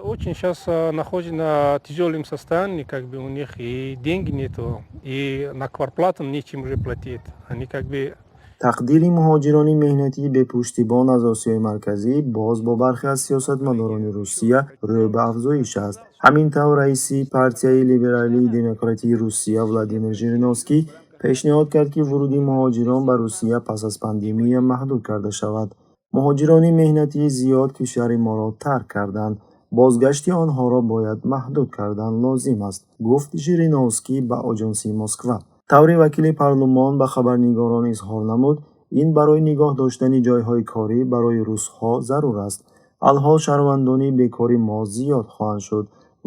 Очень сейчас находятся на тяжелом состоянии, как бы у них и деньги нету, и на квартплату нечем уже платить. Они как бы Тақдири муҳоҷирони меҳнатии бепуштибон аз Осиёи Марказӣ боз бо бархе аз сиёсатмадорони Русия рӯ ба афзоиш аст. Ҳамин тавр, раиси партияи либералии демократии Русия Владимир Жириновский пешниҳод кард, ки вуруди муҳоҷирон ба Русия пас аз пандемия маҳдуд карда шавад. Муҳоҷирони меҳнатии зиёд кишвари моро тарк карданд. Бозгашти онҳоро бояд маҳдуд кардан лозим аст, гуфт Жириновский ба оҷонсии Москва. Тавре вакили парлумон ба хабарнигорон изҳор намуд, ин барои нигоҳ доштани ҷойҳои корӣ барои русҳо зарур аст. Алҳол шаҳрвандони бекори мо зиёд хоҳанд шуд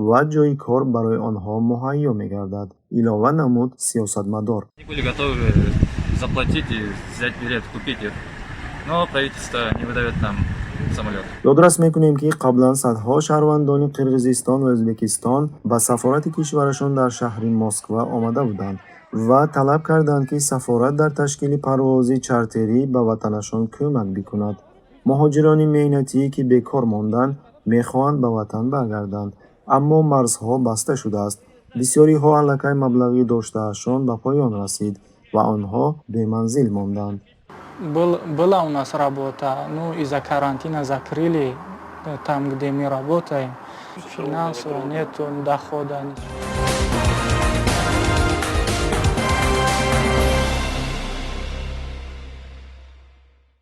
ва ҷойи кор барои онҳо муҳайё мегардад, илова намуд сиёсатмадор. Они были готовы заплатить и взять билет, купить их. Но правительство не выдает нам самолет. Ёдрас мекунем, ки қаблан садҳо шаҳрвандони Қирғизистон ва Ӯзбекистон ба сафорати кишварашон дар шаҳри Москва омада буданд ва талаб карданд, ки сафорат дар ташкили парвози чартерӣ ба ватанашон кӯмак бикунад. Муҳоҷирони меҳнатие, ки бекор монданд, мехоҳанд ба ватан баргарданд, аммо марзҳо баста шудааст. Бисёриҳо аллакай маблағи доштаашон ба поён расид ва онҳо беманзил монданд. Была у нас работа, ну, из-за карантина закрыли, там, где мы работаем. Финансово нету дохода.